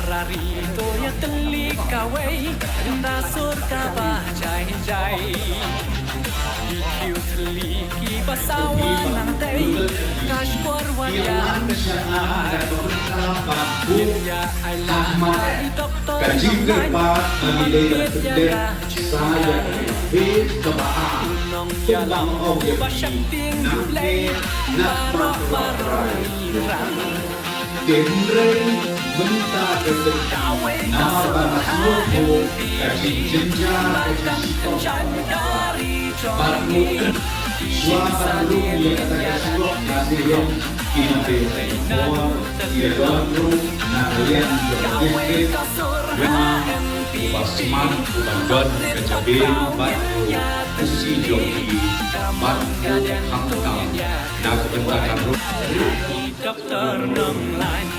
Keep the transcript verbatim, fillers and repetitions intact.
Rari to ïa tylli kawei, da sur kaba jai jai. Ki khiew tylli kiba sawa nangtei, ka shkor wan ïa. Ïa ai la ka i doktor, ka jingkyrpad ba ngi dei ban pyndep sa ïa ka phase kaba ar. Kumba ong ïa phi, nangtei na baroh baroh. Hynrei mynta ka dei namar ba nga sngewthuh ka jingjynjar ka jingshitom. Bad ruh shuwa ban ruh ïa kata ka surok Nasi Hill, ki nongpeit ki don ruh na ka liang jong ka district. Nga uba smat uba don ka jabieng bad ruh u C jong ki bad ruh khamtam na ka bynta ka ruh. Doktor Nonglait.